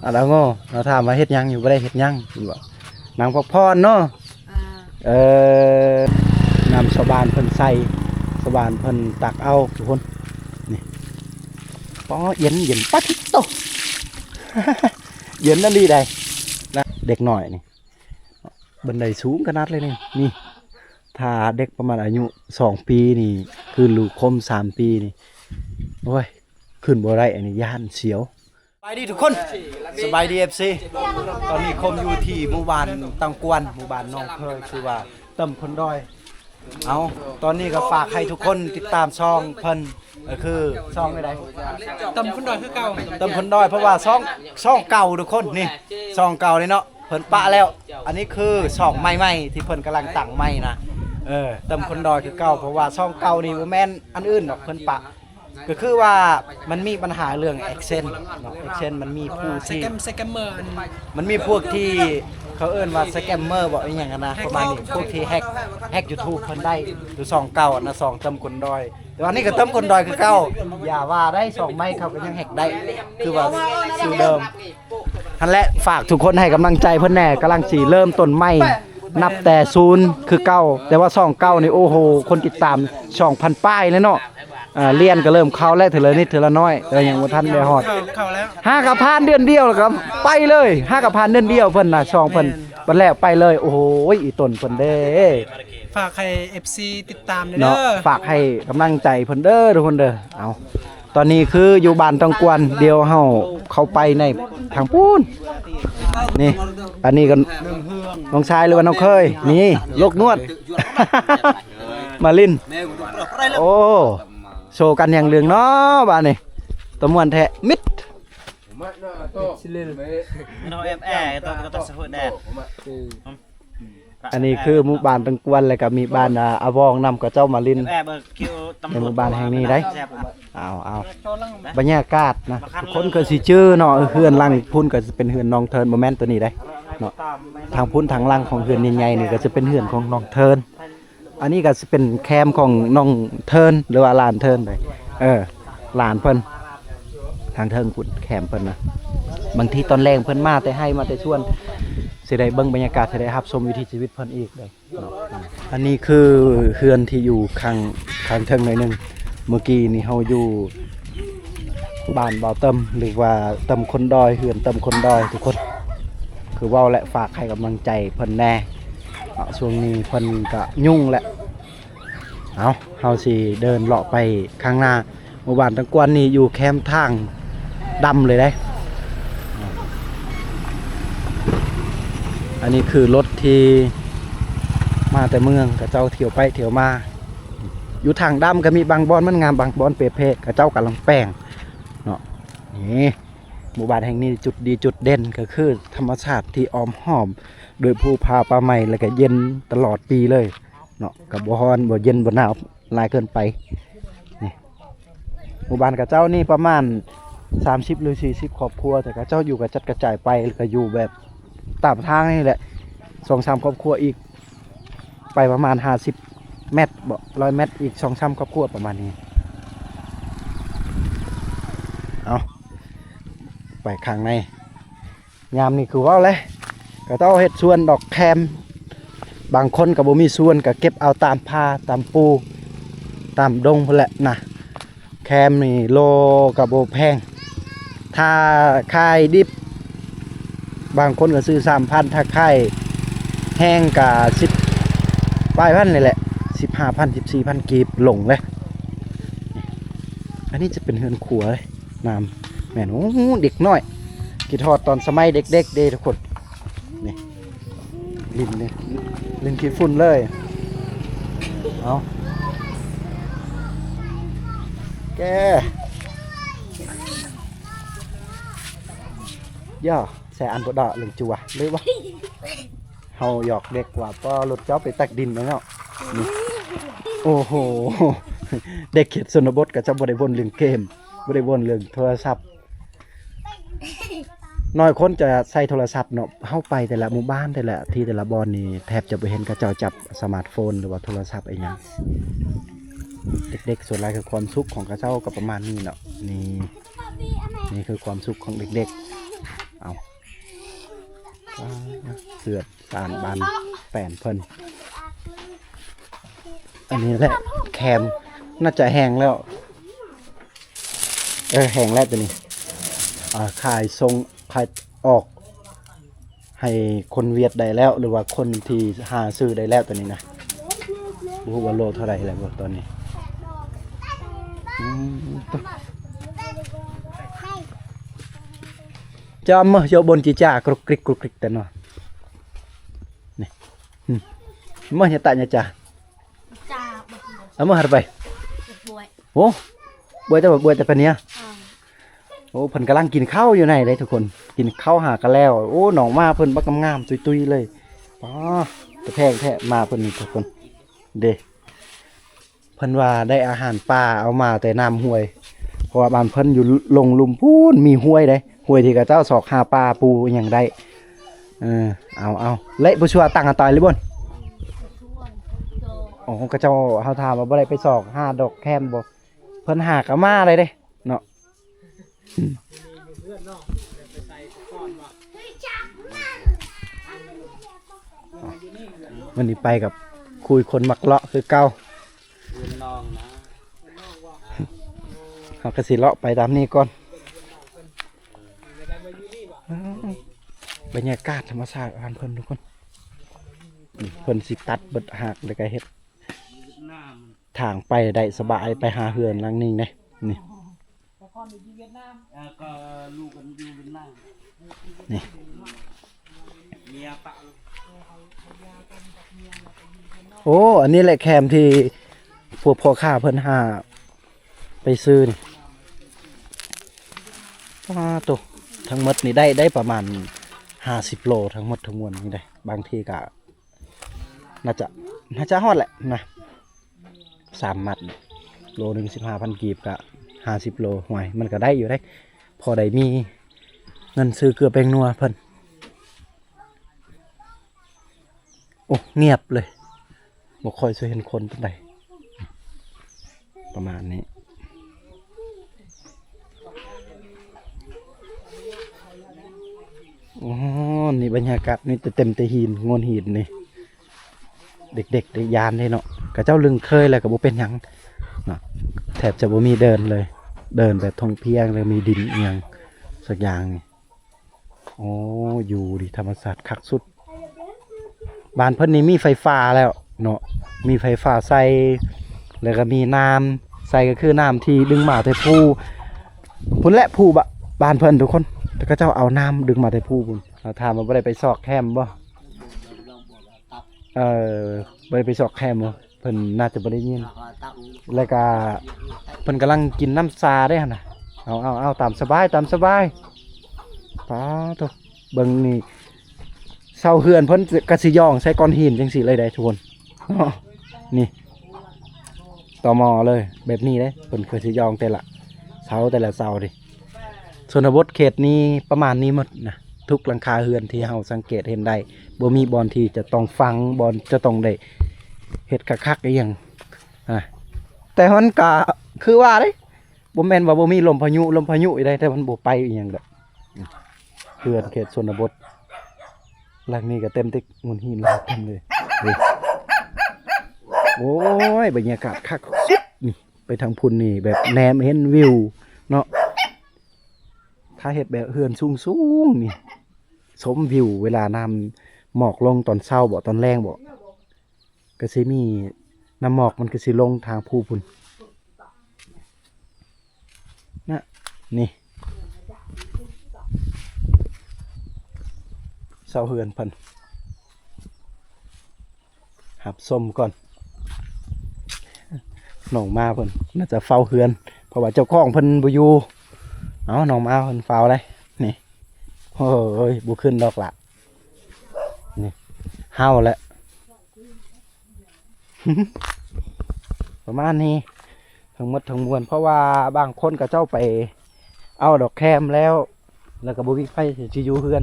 ອາດາໂງ ເຮົາຖາມວ່າເຮັດຫຍັງຢູ່? ບໍ່ໄດ້ເຮັດຫຍັງ ເຫັນບໍ່? ນັ່ງພັກຜ່ອນເນາະ. ເອີ ນ້ຳຊາວບ້ານເພິ່ນໃສ່ ຊາວບ້ານເພິ່ນຕັກເອົາທຸກຄົນ. ນີ້ ອໍ ເຢັນ ເຢັນ ປາທິໂຕ ເຢັນອີ່ຫຼີໃດ໋ນະ. ເດັກນ້ອຍນີ້ ບັນໄດສູງຂະໜາດເລີຍນີ້. ນີ້ ຖ້າເດັກປະມານອາຍຸສອງປີນີ້ ຄືລູກຄົມສາມປີນີ້ ໂອ້ຍ ຂຶ້ນບໍ່ໄດ້ ອັນນີ້ຢ້ານສຽວ. ສະບາຍດີທຸກຄົນ ສະບາຍດີ ເອັຟຊີ. ຕອນນີ້ຄົມຢູ່ທີ່ໝູ່ບ້ານຕັງກວນ ໝູ່ບ້ານໜອງເພີຍ ຊື່ວ່າເຕີມຄົນດອຍ. ເອົາ ຕອນນີ້ກໍຝາກໃຫ້ທຸກຄົນຕິດຕາມຊ່ອງເພິ່ນ ກໍຄືຊ່ອງໃດ? ເຕີມຄົນດອຍຄືເກົ່າ ເຕີມຄົນດອຍ ເພາະວ່າຊ່ອງ ຊ່ອງເກົ່າທຸກຄົນ. ນີ້ ຊ່ອງເກົ່ານີ້ເນາະ ເພິ່ນປະແລ້ວ. ອັນນີ້ຄືຊ່ອງໃໝ່ໆ ທີ່ເພິ່ນກຳລັງຕັ້ງໃໝ່ນະ. ເອີ ເຕີມຄົນດອຍຄືເກົ່າ ເພາະວ່າຊ່ອງເກົ່ານີ້ບໍ່ແມ່ນອັນອື່ນດອກ ເພິ່ນປະ ກໍຄືວ່າມັນມີບັນຫາເລື່ອງແອັດເຊັນເນາະ. ແອັດເຊັນມັນມີຜູ້ທີ່ ສະແກມເມີ ອັນ ມັນມີພວກທີ່ເຂົາເອີ້ນວ່າສະແກມເມີບໍ ອີ່ຫຍັງຫັ້ນນະ ພວກ ປະມານນີ້ ພວກທີ່ແຮັກ ແຮັກຢູທູບເພິ່ນໄດ້ ຢູ່ຊ່ອງເກົ່ານະ ຊ່ອງເຕີມຄົນດອຍ. ແຕ່ວ່ານີ້ກໍເຕີມຄົນດອຍຄືເກົ່າ ຢ່າວ່າໄດ້ ຊ່ອງໃໝ່ເຂົາກໍຍັງແຮັກໄດ້ ຄືວ່າຊື່ເດີມ. ຫັ້ນແຫຼະ ຝາກທຸກຄົນໃຫ້ກຳລັງໃຈເພິ່ນແດ່ ກຳລັງຊິເລີ່ມຕົ້ນໃໝ່ ນັບແຕ່ສູນຄືເກົ່າ. ແຕ່ວ່າຊ່ອງເກົ່ານີ້ ໂອ້ໂຫ ຄົນຕິດຕາມສອງພັນປາຍແລ້ວເນາະ. ອ່າ ຫຼຽນກໍເລີ່ມເຂົ້າແລ້ວ ເທື່ອລະນິດເທື່ອລະໜ້ອຍ ແຕ່ຍັງບໍ່ທັນໄດ້ຮອດ ເຂົ້າ ເຂົ້າແລ້ວ. ຫາກໍຜ່ານເດືອນດຽວແລ້ວກໍໄປເລີຍ ຫາກໍຜ່ານເດືອນດຽວເພິ່ນນະ ຊ່ອງເພິ່ນ ແມ່ນ ບັດແລ້ວໄປເລີຍ. ໂອ້ໂຫ ອີ່ຕົນເພິ່ນເດ້ ຝາກໃຫ້ ເອັຟຊີ ຕິດຕາມແດ່ເນາະ ເດີ ຝາກໃຫ້ກຳລັງໃຈເພິ່ນເດີທຸກຄົນເດີ. ເອົາ ຕອນນີ້ຄືຢູ່ບ້ານຕັງກວນ ດຽວເຮົາເຂົ້າໄປໃນທາງພຸ້ນ. ນີ້ ອັນນີ້ກໍນ້ອງຊາຍ ຫຼືວ່ານ້ອງເຄີຍ ນີ້ ລົກນວດ ມາລິນ. ໂອ້ ໂຊກັນຫຍັງເລື່ອງເນາະບາດນີ້ ຕາມ່ວນແທ້ມິດ. ອັນນີ້ຄືໝູ່ບ້ານຕັງກວນ ແລ້ວກໍມີບ້ານ ອ່າ ອາວອງນຳ ເຂົາເຈົ້າມາຫຼິ້ນໃນໝູ່ບ້ານແຫ່ງນີ້ໄດ໋. ເອົາໆ ບັນຍາກາດນະ ທຸກຄົນກໍຊິຈື່ເນາະ ເຮືອນຫຼັງພຸ້ນກໍຈະເປັນເຮືອນນ້ອງເທີນ ບໍ່ແມ່ນໂຕນີ້ໄດ໋ເນາະ. ທາງພຸ້ນທາງຫຼັງຂອງເຮືອນໃຫຍ່ໆນີ້ກໍຈະເປັນເຮືອນຂອງນ້ອງເທີນ. ອັນນີ້ກໍຊິເປັນແຄມຂອງນ້ອງເທີນ ຫຼືວ່າຫຼານເທີນໄດ໋ ເອີ ຫຼານເພິ່ນ ທາງເທິງພຸ້ນແຄມເພິ່ນນະ. ບາງທີຕອນແລງເພິ່ນມາແຕ່ໄຮ່ມາແຕ່ສວນ ຊິໄດ້ເບິ່ງບັນຍາກາດ ຊິໄດ້ຮັບຊົມວິຖີຊີວິດເພິ່ນອີກເດ້ເນາະ. ອັນນີ້ຄືເຮືອນທີ່ຢູ່ຂ້າງ ຂ້າງເທິງໜ້ອຍໜຶ່ງ. ເມື່ອກີ້ນີ້ເຮົາຢູ່ ບ້ານບ່າວເຕີມ ຫຼືວ່າເຕີມຄົນດອຍ ເຮືອນເຕີມຄົນດອຍທຸກຄົນ. ຄືເວົ້າແຫຼະ ຝາກໃຫ້ກຳລັງໃຈເພິ່ນແດ່ເນາະ ຊ່ວງນີ້ເພິ່ນກະຫຍຸ້ງແຫຼະ. ເອົາ ເຮົາຊິເດີນເລາະໄປຂ້າງໜ້າ. ໝູ່ບ້ານຕັງກວນນີ້ຢູ່ແຄມທາງດຳເລີຍເດ້. ອັນນີ້ຄືລົດທີ່ມາແຕ່ເມືອງ ເຂົາເຈົ້າທ່ຽວໄປທ່ຽວມາ. ຢູ່ທາງດຳກໍມີບາງບ່ອນມັນງາມ ບາງບ່ອນເປເພ ເຂົາເຈົ້າກຳລັງແປງເນາະ. ນີ້ ໝູ່ບ້ານແຫ່ງນີ້ຈຸດດີຈຸດເດັ່ນກໍຄືທຳມະຊາດທີ່ອ້ອມຮອບດ້ວຍພູຜາປ່າໄມ້ ແລ້ວກໍເຢັນຕະຫຼອດປີເລີຍເນາະ ກໍບໍ່ຮ້ອນບໍ່ເຢັນບໍ່ໜາວຫຼາຍເກີນໄປ. ນີ້ ໝູ່ບ້ານເຂົາເຈົ້ານີ້ປະມານສາມສິບ ຫຼື ສີ່ສິບຄອບຄົວ ແຕ່ເຂົາເຈົ້າຢູ່ກະຈັດກະຈາຍໄປ ແລ້ວກໍຢູ່ແບບຕາມທາງນີ້ແຫຼະ ສອງສາມຄອບຄົວອີກ ໄປປະມານຫ້າສິບແມັດບໍ ຮ້ອຍແມັດ ອີກສອງສາມຄອບຄົວປະມານນີ້. ເອົາ ໄປຂ້າງໃນ ຍາມນີ້ຄືເວົ້າແຫຼະ ເຂົາເຈົ້າເຮັດສວນດອກແຄມ. ບາງຄົນກໍບໍ່ມີສວນ ກໍເກັບເອົາຕາມປ່າ ຕາມປູ ຕາມດົງພຸ້ນແຫຼະນະ. ແຄມນີ້ໂລກໍບໍ່ແພງ ຖ້າຂາຍດິບ ບາງຄົນກໍຊື້ສາມພັນ ຖ້າຂາຍແຮງກໍສິບປາຍພັນນີ້ແຫຼະ ສິບຫ້າພັນ ສິບສີ່ພັນກີບລົງເດ້. ອັນນີ້ຈະເປັນເຮືອນຄົວເດ້ ນ້ຳ ແມ່ນ. ໂອ້ ເດັກນ້ອຍ ຄິດຮອດຕອນສະໄໝເດັກໆເດ້ທຸກຄົນ. ນີ້ ຫຼິ້ນນີ້ ຫຼິ້ນຂີ້ຝຸ່ນເລີຍ. ເອົາ ແກ ຢ່າ ແຊອັນບໍ່ດອກເລື່ອງຈົວເລີຍວ່າ ເຮົາຫຍອກເດັກວ່າ ປ້ອລົດເຈົ້າໄປຕັກດິນແລ້ວເນາະ. ນີ້ ໂອ້ໂຫ ເດັກເຂດຊົນນະບົດ ເຂົາເຈົ້າບໍ່ໄດ້ວົນເລື່ອງເກມ ບໍ່ໄດ້ວົນເລື່ອງໂທລະສັບ. ໜ້ອຍຄົນຈະໃຊ້ໂທລະສັບເນາະ. ເຮົາໄປແຕ່ລະໝູ່ບ້ານ ແຕ່ລະທີ່ ແຕ່ລະບ່ອນນີ້ ແທບຈະບໍ່ເຫັນເຂົາເຈົ້າຈັບສະມາດໂຟນ ຫຼືວ່າໂທລະສັບອີ່ຫຍັງ. ເດັກໆ ສ່ວນຫຼາຍຄືຄວາມສຸກຂອງເຂົາເຈົ້າກໍປະມານນີ້ເນາະ. ນີ້ ນີ້ຄືຄວາມສຸກຂອງເດັກໆ. ເອົາ ເສືອດສານບານແປນເພິ່ນ. ອັນນີ້ແຫຼະແຄມ ໜ້າຈະແຫ້ງແລ້ວ. ເອີ ແຫ້ງແລ້ວຕົວນີ້ ອ່າ ຂາຍສົ່ງ ຂາຍອອກ ໃຫ້ຄົນຫວຽດໄດ້ແລ້ວ ຫຼືວ່າຄົນທີ່ຫາຊື້ໄດ້ແລ້ວຕອນນີ້ນະ. ບໍ່ຮູ້ວ່າໂລເທົ່າໃດແລ້ວບໍ່ຕອນນີ້. ອືມ ຈຳມາໂຍບົນຈີຈາກຣຸກກຣິກກຣຸກກຣິກແຕ່ເນາະ. ນີ້ ອືມ ມາຍະຕະຍະຈາ ຈາ ເອົາມາຫາໄປ ບວຍ ໂອ້ ບວຍແຕ່ ບວຍແຕ່ປາເນຍ. ອ່າ ໂອ້ ເພິ່ນກຳລັງກິນເຂົ້າຢູ່ໃນເດ້ທຸກຄົນ ກິນເຂົ້າຫາກະແລ້ວ. ໂອ້ ນ້ອງໝາເພິ່ນບັກງາມໆ ຕຸ້ຍໆ ເລີຍ. ປ້າ ຕາແພງແທ້ໝາເພິ່ນນີ້ທຸກຄົນເດ້. ເພິ່ນວ່າໄດ້ອາຫານປ່າເອົາມາແຕ່ນ້ຳຫ້ວຍ ເພາະວ່າບ້ານເພິ່ນຢູ່ລົງລຸ່ມພຸ້ນ ມີຫ້ວຍເດ້ ຫ້ວຍທີ່ເຂົາເຈົ້າຊອກຫາປາປູອີ່ຫຍັງໄດ້. ເອີ ເອົາໆ ແລະ ບໍ່ຊົ່ວຕັ້ງອາຕາຍຫຼືບໍ່? ອໍ ເຂົາເຈົ້າ ເຮົາຖາມວ່າບໍ່ໄດ້ໄປຊອກຫາດອກແຄມບໍ່? ເພິ່ນຫາກະມາໄດ້ເດ້ເນາະ. ມື້ນີ້ໄປກັບຄຸຍຄົນມັກເລາະຄືເກົ່າ. ເຮົາກະຊິເລາະໄປຕາມນີ້ກ່ອນ. ບັນຍາກາດທຳມະຊາດບ້ານເພິ່ນທຸກຄົນ. ເພິ່ນຊິຕັດເບິດຮາກ ແລ້ວກະເຮັດ ທາງໄປໄດ້ສະບາຍ ໄປຫາເຮືອນຫຼັງນີ້ເດ້. ນີ້ ແລ້ວກໍລູກກັນຢູ່ຫວຽດນາມ ນີ້ ເມຍປະ ໂອ້ ອັນນີ້ແຫຼະແຄມທີ່ພວກພໍ່ຄ້າເພິ່ນຫາໄປຊື້ນີ້. ປາໂຕ ທັງໝົດນີ້ໄດ້ ໄດ້ປະມານຫ້າສິບໂລ ທັງໝົດທັງມວນນີ້ໄດ້. ບາງທີກະ ໜ້າຈະ ໜ້າຈະຮອດແຫຼະນະ ສາມມັດ ໂລໜຶ່ງສິບຫ້າພັນກີບ ກະຫ້າສິບໂລ. ໂອ້ຍ ມັນກະໄດ້ຢູ່ເດ້ ພໍໄດ້ມີເງິນຊື້ເກືອແປ້ງນົວເພິ່ນ. ໂອ້ ງຽບເລີຍ ບໍ່ຄ່ອຍຊິເຫັນຄົນປານໃດ. ປະມານນີ້. ໂອ້ ນີ້ບັນຍາກາດມີແຕ່ເຕັມແຕ່ຫີນ ໂງ່ນຫີນນີ້ ເດັກໆ ໄດ້ຢ້ານເດ້ເນາະ. ເຂົາເຈົ້າລຶ້ງເຄີຍແລ້ວກໍບໍ່ເປັນຫຍັງເນາະ ແທບຈະບໍ່ມີເດີ່ນເລີຍ ເດີ່ນແບບທົ່ງພຽງ ແລ້ວມີດິນອີ່ຫຍັງສັກຢ່າງນີ້. ໂອ້ ຢູ່ດີ ທຳມະຊາດຄັກສຸດ. ບ້ານເພິ່ນນີ້ມີໄຟຟ້າແລ້ວເນາະ ມີໄຟຟ້າໃສ່ ແລ້ວກໍມີນ້ຳໃສ່ ກໍຄືນ້ຳທີ່ດຶງມາແຕ່ພູພຸ້ນແຫຼະ ພູບ້ານເພິ່ນທຸກຄົນ. ແຕ່ເຂົາເຈົ້າເອົານ້ຳດຶງມາແຕ່ພູພຸ້ນ. ເຮົາຖາມວ່າບໍ່ໄດ້ໄປຊອກແຄມບໍ່? ເອີ ບໍ່ໄດ້ໄປຊອກແຄມບໍ່? ເພິ່ນໜ້າຈະບໍ່ໄດ້ຍິນ ແລ້ວກະເພິ່ນກຳລັງກິນນ້ຳຊາເດ້ຫັ້ນນະ. ເອົາ ເອົາ ເອົາ ຕາມສະບາຍ ຕາມສະບາຍ. ປາໂທ້ ເບິ່ງນີ້ ເສົາເຮືອນເພິ່ນກະຊິຍ່ອງໃສ່ກ້ອນຫີນຈັ່ງຊີ້ເລີຍເດ້ທຸກຄົນເນາະ. ນີ້ ຕໍ່ໝໍ້ເລີຍ ແບບນີ້ເດ້ ເພິ່ນກະຊິຍ່ອງແຕ່ລະເສົາ ແຕ່ລະເສົາເດ້. ຊົນນະບົດເຂດນີ້ປະມານນີ້ໝົດນະ ທຸກຫຼັງຄາເຮືອນທີ່ເຮົາສັງເກດເຫັນໄດ້ ບໍ່ມີບ່ອນທີ່ຈະຕ້ອງຝັງ ບ່ອນຈະຕ້ອງໄດ້ເຮັດຄັກໆອີ່ຫຍັງນະ. ແຕ່ມັນກະຄືວ່າເດ້ ບໍ່ແມ່ນວ່າບໍ່ມີລົມພາຍຸ ລົມພາຍຸຢູ່ໃດ ແຕ່ມັນບໍ່ໄປອີ່ຫຍັງດອກ. ເຮືອນເຂດຊົນນະບົດຫຼັງນີ້ກະເຕັມແຕ່ໂງ່ນຫີນ ເຕັມເລີຍ. ໂອ້ຍ ບັນຍາກາດຄັກສຸດນີ້. ໄປທາງພຸ້ນນີ້ແບບແນມເຫັນວິວເນາະ. ຖ້າເຮັດແບບເຮືອນສູງໆນີ້ ຊົມວິວເວລານ້ຳໝອກລົງຕອນເຊົ້າບໍ ຕອນແລງບໍ ກະຊິມີນ້ຳໝອກ ມັນກະຊິລົງທາງພູພຸ້ນນະ. ນີ້ ເສົາເຮືອນເພິ່ນ. ຮັບຊົມກ່ອນ ນ້ອງໝາເພິ່ນໜ້າຈະເຝົ້າເຮືອນ ເພາະວ່າເຈົ້າຂອງເພິ່ນບໍ່ຢູ່. ເອົາ ນ້ອງໝາເພິ່ນເຝົ້າໄດ໋ນີ້. ໂອ້ຍ ບໍ່ຂຶ້ນດອກລະ ນີ້ ເຫົ່າແຫຼະ. ປະມານນີ້ທັງໝົດທັງມວນ ເພາະວ່າບາງຄົນເຂົາເຈົ້າໄປເອົາດອກແຄມແລ້ວ ແລ້ວກໍບໍ່ມີໃຜຊິຢູ່ເຮືອນ.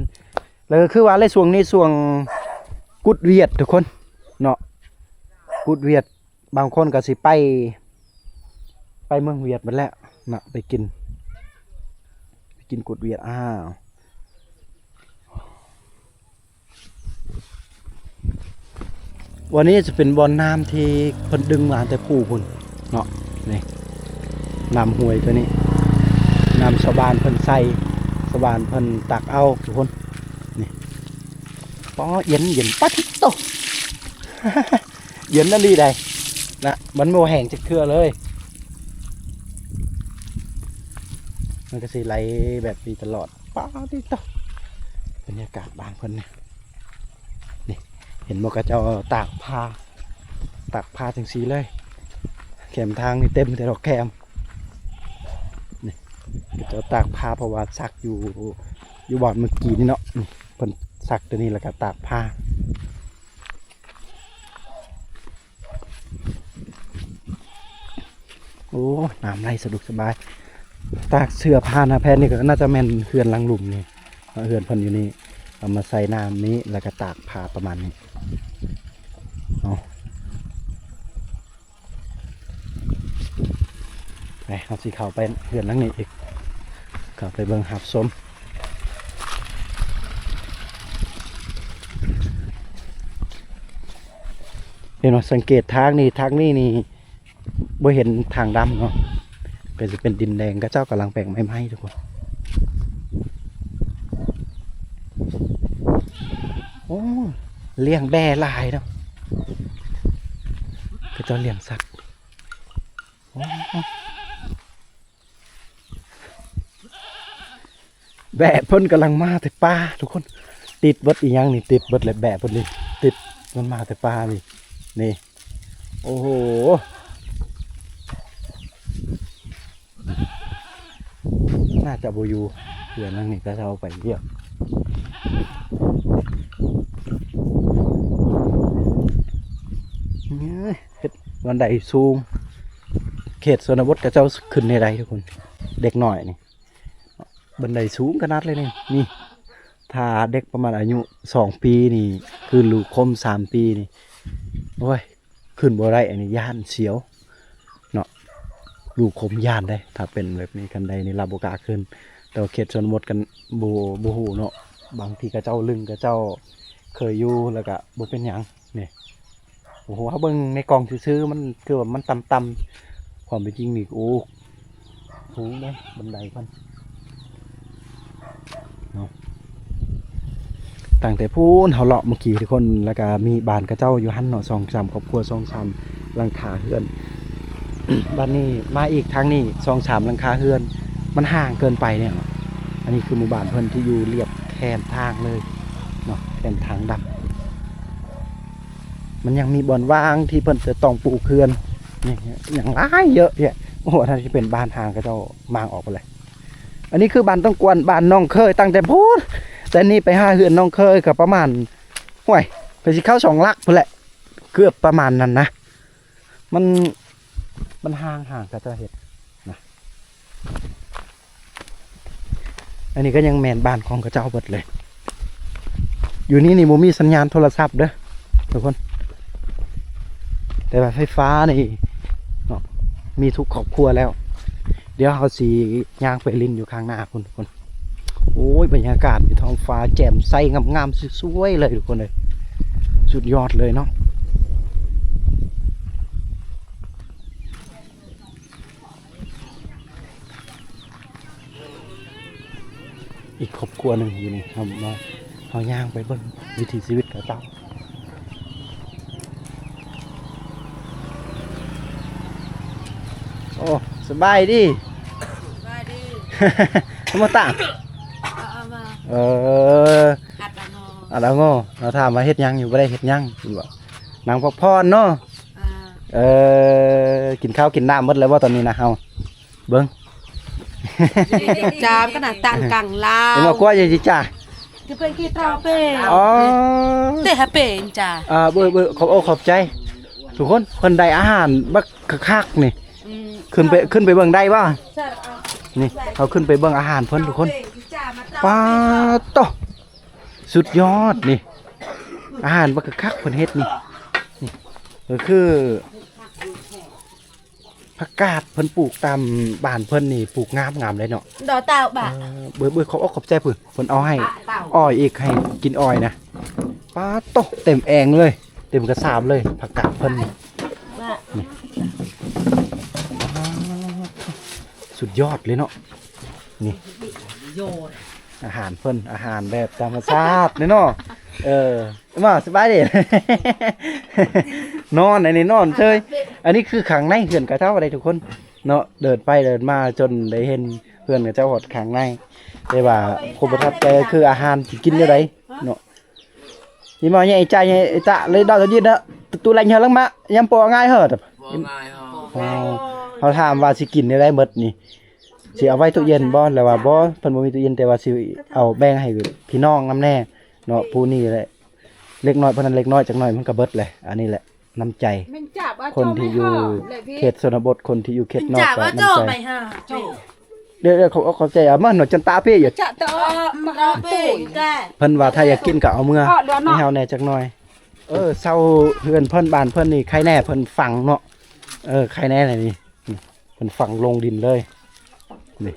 ແລ້ວກໍຄືວ່າແຫຼະ ຊ່ວງນີ້ຊ່ວງກຸດຫວຽດທຸກຄົນເນາະ ກຸດຫວຽດ ບາງຄົນກໍຊິໄປ ໄປເມືອງຫວຽດໝົດແລ້ວເນາະ ໄປກິນ ໄປກິນກຸດຫວຽດ. ອ້າວ ບ່ອນນີ້ຈະເປັນບ່ອນນ້ຳທີ່ເພິ່ນດຶງມາແຕ່ພູພຸ້ນເນາະ. ນີ້ ນ້ຳຫ້ວຍຕົວນີ້ ນ້ຳຊາວບ້ານເພິ່ນໃສ່ ຊາວບ້ານເພິ່ນຕັກເອົາທຸກຄົນ. ນີ້ ປໍ ເຢັນໆ ປາທິໂຕ ເຢັນອີ່ຫຼີໃດ໋ນະ ມັນບໍ່ແຫ້ງຈັກເທື່ອເລີຍ. ມັນກໍຊິໄຫຼແບບນີ້ຕະຫຼອດ. ປາຕິໂຕ ບັນຍາກາດບ້ານເພິ່ນນີ້ ນີ້ ເຫັນບໍ່ ເຂົາເຈົ້າຕາກຜ້າ ຕາກຜ້າຈັ່ງຊີ້ເລີຍ. ແຄມທາງນີ້ເຕັມແຕ່ດອກແຄມ. ນີ້ ເຂົາເຈົ້າຕາກຜ້າ ເພາະວ່າຊັກຢູ່ ຢູ່ບ່ອນເມື່ອກີ້ນີ້ເນາະ. ນີ້ ເພິ່ນຊັກຕົວນີ້ ແລ້ວກໍຕາກຜ້າ. ໂອ້ ນ້ຳໄຫຼສະດວກສະບາຍ. ຕາກເສື້ອຜ້າໜ້າແຜ່ນນີ້ກໍໜ້າຈະແມ່ນເຮືອນຫຼັງລຸ່ມນີ້ ເຮືອນເພິ່ນຢູ່ນີ້ ເອົາມາໃສ່ນ້ຳນີ້ ແລ້ວກໍຕາກຜ້າປະມານນີ້ເນາະ. ໄປ ເຮົາຊິເຂົ້າໄປເຮືອນຫຼັງນີ້ອີກ ເຂົ້າໄປເບິ່ງຮັບຊົມ. ເຫັນບໍ່ ສັງເກດທາງນີ້ ທາງນີ້ນີ້ບໍ່ເຫັນທາງດຳເນາະ ກໍຈະເປັນດິນແດງ ເຂົາເຈົ້າກຳລັງແປງໄມ້ໃໝ່ທຸກຄົນ. ໂອ້ ລ້ຽງແບ້ຫຼາຍເນາະ ເຂົາເຈົ້າລ້ຽງສັດ. ໂອ້ ແບ້ເພິ່ນກຳລັງມາແຕ່ປ່າທຸກຄົນ ຕິດເບິດອີ່ຫຍັງນີ້ ຕິດເບິດແຫຼະ ແບ້ເພິ່ນນີ້ ຕິດ ມັນມາແຕ່ປ່ານີ້ ນີ້ ໂອ້ໂຫ ໜ້າຈະບໍ່ຢູ່ເຮືອນຫຼັງນີ້ ເຂົາເຈົ້າໄປວຽກ. ເອີຍ ເຮັດບັນໄດສູງ ເຂດຊົນນະບົດເຂົາເຈົ້າຂຶ້ນແນວໃດທຸກຄົນ ເດັກນ້ອຍນີ້ ບັນໄດສູງຂະໜາດເລີຍນີ້. ນີ້ ຖ້າເດັກປະມານອາຍຸສອງປີນີ້ ຄືລູກຄົມສາມປີນີ້ ໂອ້ຍ ຂຶ້ນບໍ່ໄດ້ ອັນນີ້ຢ້ານສຽວເນາະ ລູກຄົມຢ້ານເດ້ ຖ້າເປັນແບບນີ້ ຄັນໃດນີ້ລາວບໍ່ກ້າຂຶ້ນ. ແຕ່ວ່າເຂດຊົນນະບົດກັນ ບໍ່ ບໍ່ຮູ້ເນາະ ບາງທີເຂົາເຈົ້າລຶ້ງ ເຂົາເຈົ້າເຄີຍຢູ່ ແລ້ວກະບໍ່ເປັນຫຍັງ. ນີ້ ໂອ້ໂຫ ເຮົາເບິ່ງໃນກ້ອງຊື່ໆ ມັນຄືວ່າມັນຕ່ຳໆ ຄວາມເປັນຈິງນີ້ ໂອ້ ສູງເດ້ ບັນໄດເພິ່ນເນາະ. ຕັ້ງແຕ່ພຸ້ນເຮົາເລາະເມື່ອກີ້ທຸກຄົນ ແລ້ວກະມີບ້ານເຂົາເຈົ້າຢູ່ຫັ້ນເນາະ ສອງສາມຄອບຄົວ ສອງສາມຫຼັງຄາເຮືອນ. ບາດນີ້ມາອີກທາງນີ້ ສອງສາມຫຼັງຄາເຮືອນ ມັນຫ່າງເກີນໄປເນາະ. ອັນນີ້ຄືໝູ່ບ້ານເພິ່ນທີ່ຢູ່ລຽບແຄມທາງເລີຍເນາະ ແຄມທາງດຳ. ມັນຍັງມີບ່ອນວ່າງທີ່ເພິ່ນຈະຕ້ອງປູກເຮືອນ ນີ້ ຍັງຫຼາຍເຍາະແຍະ. ໂອ້ ອັນນັ້ນຊິເປັນບ້ານຮ້າງເຂົາເຈົ້າມ້າງອອກໄປແລ້ວ. ອັນນີ້ຄືບ້ານຕ້ອງກວນ ບ້ານນ້ອງເຄີຍ ຕັ້ງແຕ່ພຸ້ນ ແຕ່ນີ້ໄປຫາເຮືອນນ້ອງເຄີຍກໍປະມານ ຫ້ວຍ ກໍຊິເຂົ້າສອງຫຼັກພຸ້ນແຫຼະ ເກືອບປະມານນັ້ນນະ. ມັນ ມັນຫ່າງໆ ເຂົາເຈົ້າເຮັດນະ. ອັນນີ້ກໍຍັງແມ່ນບ້ານຂອງເຂົາເຈົ້າເບິດເລີຍ. ຢູ່ນີ້ນີ້ບໍ່ມີສັນຍານໂທລະສັບເດີທຸກຄົນ ແຕ່ວ່າໄຟຟ້ານີ້ເນາະ ມີທຸກຄອບຄົວແລ້ວ. ດຽວເຮົາຊິຍ່າງໄປຫຼິ້ນຢູ່ຂ້າງໜ້າພຸ້ນທຸກຄົນ. ໂອ້ຍ ບັນຍາກາດຢູ່ ທ້ອງຟ້າແຈ່ມໃສງາມໆ ສວຍໆ ເລີຍທຸກຄົນເອີຍ ສຸດຍອດເລີຍເນາະ. ອີກຄອບຄົວໜຶ່ງຢູ່ນີ້ ເຮົາມາ ເຮົາຍ່າງໄປເບິ່ງວິຖີຊີວິດເຂົາເຈົ້າ. ໂອ້ ສະບາຍດີ ສະບາຍດີ ເອົາມາຕາ ເອົາມາ ເອີ ອັດລະງໍ ອັດລະງໍ. ເຮົາຖາມວ່າເຮັດຫຍັງຢູ່ ບໍ່ໄດ້ເຮັດຫຍັງ ເພິ່ນວ່ານັ່ງພັກຜ່ອນເນາະ. ອ່າ ເອີ ກິນເຂົ້າກິນນ້ຳໝົດແລ້ວບໍ່ຕອນນີ້ນະເຮົາ? ເບິ່ງ ຈາມກະນະຕານກັງລາວ ເຫັນບໍ່ ກົວຢູ່ຈິຈ້າ ຈະເປັນກີຕາເປ ອໍ ເຕະຫາເປນຈ້າ. ອ່າ ເບິ່ງໆ ຂອບອົກຂອບໃຈທຸກຄົນ ເພິ່ນໄດ້ອາຫານບັກຄັກໆ ນີ້. ອືມ ຂຶ້ນໄປ ຂຶ້ນໄປເບິ່ງໄດ້ບໍ່? ນີ້ ເຮົາຂຶ້ນໄປເບິ່ງອາຫານເພິ່ນທຸກຄົນ. ປາໂຕ ສຸດຍອດນີ້ ອາຫານບັກຄັກໆ ເພິ່ນເຮັດນີ້. ນີ້ ກໍຄື ຜັກກາດເພິ່ນປູກຕາມບ້ານເພິ່ນນີ້ ປູກງາມໆ ເລີຍເນາະ ດອກເຕົ້າບະ. ເອີ ເບິ່ງໆ ຂອບອົກຂອບໃຈເພິ່ນ ເພິ່ນເອົາໃຫ້ ເຕົ້າ ອ້ອຍອີກ ໃຫ້ກິນອ້ອຍນະ. ປາໂຕ ເຕັມແອງເລີຍ ເຕັມກະສາບເລີຍ ຜັກກາດເພິ່ນນີ້ ນີ້ ສຸດຍອດເລີຍເນາະ ນີ້ ອາຫານເພິ່ນ ອາຫານແບບທຳມະຊາດເລີຍເນາະ ເອີ ມາ ສະບາຍດີ ນອນ ອັນນີ້ນອນເຊີຍ ອັນນີ້ຄືຂ້າງໃນເຮືອນເຂົາເຈົ້າເດ້ທຸກຄົນເນາະ ເດີນໄປເດີນມາຈົນໄດ້ເຫັນເຮືອນເຂົາເຈົ້າຮອດຂ້າງໃນ ແຕ່ວ່າຄວາມປະທັບໃຈກໍຄືອາຫານຊິກິນແນວໃດເນາະ ນີ້ມາໃຫຍ່ໃຈໃຫຍ່ຕະເລີຍດອກຕະຢິດເນາະ ຕູແລງເຮີລັງມາ ຍາມປົວງ່າຍເຮີ ບໍ່ງ່າຍເຮົາ ເຮົາຖາມວ່າຊິກິນແນວໃດໝົດນີ້ ຊິເອົາໄວ້ຕູ້ເຢັນບໍ່ ລະວ່າບໍ່ ເພິ່ນບໍ່ມີຕູ້ເຢັນ ແຕ່ວ່າຊິເອົາແບ່ງໃຫ້ພີ່ນ້ອງນຳແດ່ເນາະ ຜູ້ນີ້ແຫຼະ ເລັກນ້ອຍ ເພາະນັ້ນເລັກນ້ອຍຈັກໜ້ອຍມັນກໍເບິດແຫຼະ ອັນນີ້ແຫຼະ ນ້ຳໃຈ ຄົນທີ່ຢູ່ເຂດຊົນນະບົດ ຄົນທີ່ຢູ່ເຂດນອກກໍນ້ຳໃຈ ເດີໆ ຂອບອົກຂອບໃຈ ເອົາມາໜ້ອຍຈັນຕາເພຍ ຈະຕະມາເອົາຕຸ້ຍ ເພິ່ນວ່າຖ້າຢາກກິນກໍເອົາເມືອໃຫ້ເຮົາແດ່ຈັກໜ້ອຍ ເອີ ເສົາເຮືອນເພິ່ນ ບ້ານເພິ່ນນີ້ ໄຄແນ່ເພິ່ນຝັງເນາະ ເອີ ໄຄແນ່ແຫຼະນີ້ ນີ້ ເພິ່ນຝັງລົງດິນເລີຍ ນີ້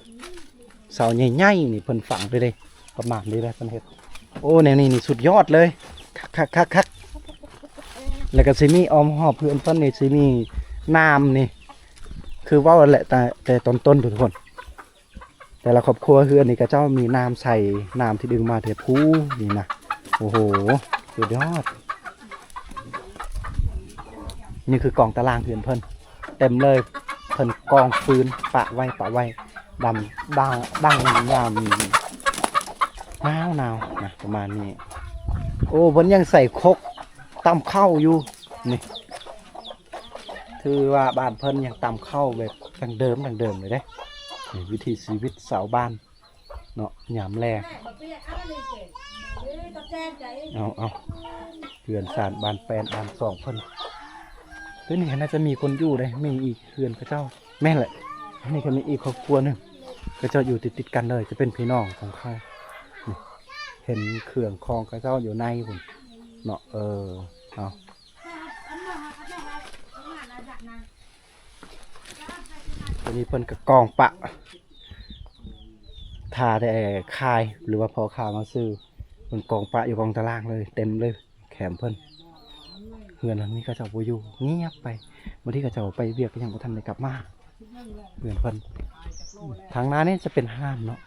ເສົາໃຫຍ່ໆ ນີ້ເພິ່ນຝັງໄປເດ້ ປະມານນີ້ແຫຼະເພິ່ນເຮັດ ໂອ້ ແນວນີ້ນີ້ສຸດຍອດເລີຍ ຄັກໆໆໆ ແລ້ວກໍຊິມີອ້ອມຮອບເຮືອນເພິ່ນນີ້ ຊິມີນ້ຳນີ້ ຄືເວົ້າແຫຼະ ແຕ່ ແຕ່ຕອນຕົ້ນ ທຸກຄົນ ແຕ່ລະຄອບຄົວເຮືອນນີ້ ເຂົາເຈົ້າມີນ້ຳໃສ່ ນ້ຳທີ່ດຶງມາແຕ່ພູນີ້ນະ ໂອ້ໂຫ ສຸດຍອດ ນີ້ຄືກອງຕາລ່າງເຮືອນເພິ່ນ ເຕັມເລີຍ ເພິ່ນກອງຟືນປະໄວ້ ປະໄວ້ ດຳ ດາ ດັງຍາມໜາວໆ ນະ ປະມານນີ້ ໂອ້ ເພິ່ນຍັງໃສ່ຄົກຕຳເຂົ້າຢູ່ ນີ້ ຖືວ່າບ້ານເພິ່ນຍັງຕຳເຂົ້າແບບດັ້ງເດີມ ດັ້ງເດີມເລີຍເດ້ ນີ້ວິຖີຊີວິດຊາວບ້ານເນາະ ຍາມແລງ ເອົາ ເອົາ ເຮືອນຊານບ້ານແປ້ນບ້ານຊ່ອງເພິ່ນ ໂຕນີ້ກໍໜ້າຈະມີຄົນຢູ່ເດ້ ມີອີກເຮືອນເຂົາເຈົ້າ ແມ່ນແຫຼະ ອັນນີ້ກໍມີອີກຄອບຄົວໜຶ່ງ ເຂົາເຈົ້າຢູ່ຕິດໆກັນເລີຍ ຈະເປັນພີ່ນ້ອງຂອງເຂົາ ນີ້ ເຫັນເຄື່ອງຂອງເຂົາເຈົ້າຢູ່ໃນພຸ້ນເນາະ ເອີ ເອົາ ຕອນນີ້ເພິ່ນກໍກອງປະ ຖ້າແຕ່ຂາຍ ຫຼືວ່າພໍ່ຄ້າມາຊື້ ເພິ່ນກອງປະຢູ່ກອງຕາລ່າງເລີຍ ເຕັມເລີຍ ແຄມເພິ່ນ ເຮືອນຫຼັງນີ້ເຂົາເຈົ້າບໍ່ຢູ່ ງຽບໄປ ບາງທີເຂົາເຈົ້າໄປວຽກກໍຍັງບໍ່ທັນໄດ້ກັບມາ ເຮືອນເພິ່ນ ທາງໜ້ານີ້ຈະເປັນຮ້ານເນາະ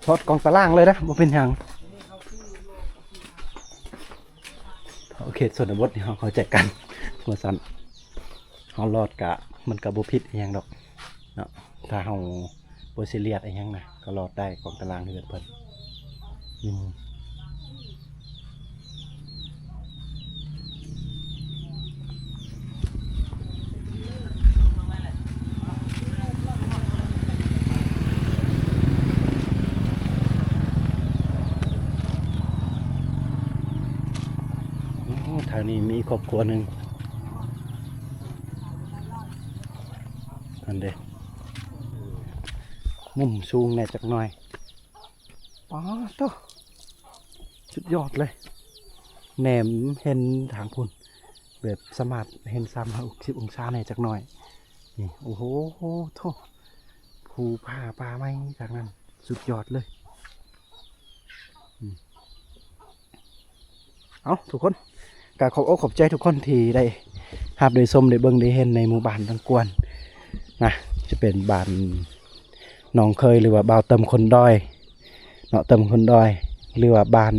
ທອດກອງຕາລ່າງເລີຍນະ ບໍ່ເປັນຫຍັງ ເຂດຊົນນະບົດນີ້ເຮົາເຂົ້າໃຈກັນວ່າຊັ້ນ ເຮົາລອດກະ ມັນກະບໍ່ຜິດອີ່ຫຍັງດອກເນາະ ຖ້າເຮົາບໍ່ຊີຣຽສອີ່ຫຍັງນະ ກໍລອດໄດ້ ກອງຕາລ່າງເຮືອນເພິ່ນ ອືມ ໂອ້ ທາງນີ້ມີຄອບຄົວໜຶ່ງ ຫັ້ນເດ້ ມຸມສູງແດ່ຈັກໜ້ອຍ ປາດໂທ້ ສຸດຍອດເລີຍ ແນມເຫັນທາງພຸ້ນ ແບບສາມາດເຫັນສາມຮ້ອຍຫົກສິບອົງສາແດ່ຈັກໜ້ອຍ ນີ້ ໂອ້ໂຫ ໂທ້ ພູຜາປ່າໄມ້ທາງນັ້ນ ສຸດຍອດເລີຍ ອືມ ເອົາ ທຸກຄົນ ກໍຂອບອົກຂອບໃຈທຸກຄົນທີ່ໄດ້ຮັບໄດ້ຊົມໄດ້ເບິ່ງໄດ້ເຫັນໃນໝູ່ບ້ານຕັງກວນນະ ຈະເປັນບ້ານໜອງເຄີຍ ຫຼືວ່າບ່າວເຕີມຄົນດອຍເນາະ ເຕີມຄົນດອຍ ຫຼືວ່າບ້ານ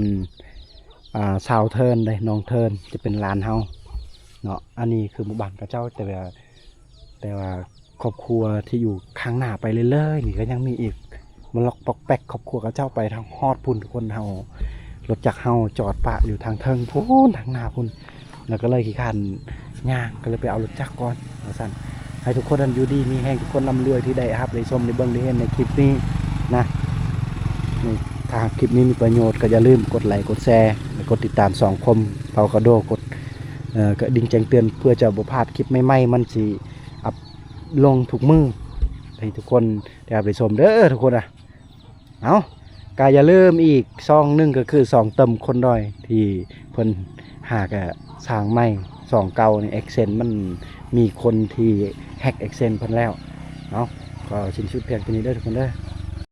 ອ່າ ຊາວເທີນເດ້ ໜອງເທີນ ຈະເປັນຫຼານເຮົາເນາະ ອັນນີ້ຄືໝູ່ບ້ານເຂົາເຈົ້າ ແຕ່ວ່າ ແຕ່ວ່າຄອບຄົວທີ່ຢູ່ຂ້າງໜ້າໄປເລື້ອຍໆນີ້ ກໍຍັງມີອີກ ມາລັອກປອກແປັກ ຄອບຄົວເຂົາເຈົ້າໄປທາງຮອດພຸ້ນ ທຸກຄົນ ເຮົາ ລົດຈັກເຮົາຈອດປະຢູ່ທາງເທິງພຸ້ນ ທາງໜ້າພຸ້ນ ແລ້ວກໍເລີຍຂີ້ຄ້ານຍ່າງ ກໍເລີຍໄປເອົາລົດຈັກກ່ອນວ່າຊັ້ນ ໃຫ້ທຸກຄົນນັ້ນຢູ່ດີມີແຮງ ທຸກຄົນລ່ຳລວຍ ທີ່ໄດ້ຮັບໄດ້ຊົມໄດ້ເບິ່ງໄດ້ເຫັນໃນຄລິບນີ້ນະ ນີ້ ຖ້າຄລິບນີ້ມີປະໂຫຍດ ກໍຢ່າລືມກົດໄລກ໌ ກົດແຊ ແລະ ກົດຕິດຕາມຊ່ອງຄົມເຜົ່າກະໂດ ກົດ ເອີ ກະດິ່ງແຈ້ງເຕືອນ ເພື່ອຈະບໍ່ພາດຄລິບໃໝ່ໆ ມັນຊິອັບລົງທຸກມື້ ໃຫ້ທຸກຄົນໄດ້ຮັບໄດ້ຊົມເດີທຸກຄົນນະ ເອົາ ກະຢ່າລືມອີກຊ່ອງໜຶ່ງ ກໍຄືຊ່ອງເຕີມຄົນດອຍ ທີ່ເພິ່ນຫາກະສ້າງໃໝ່ ຊ່ອງເກົ່ານີ້ ແອັກເຊັນມັນມີຄົນທີ່ແຮັກແອັກເຊັນເພິ່ນແລ້ວ ເອົາ ກໍສິ້ນສຸດພຽງເທົ່ານີ້ເດີທຸກຄົນເດີ.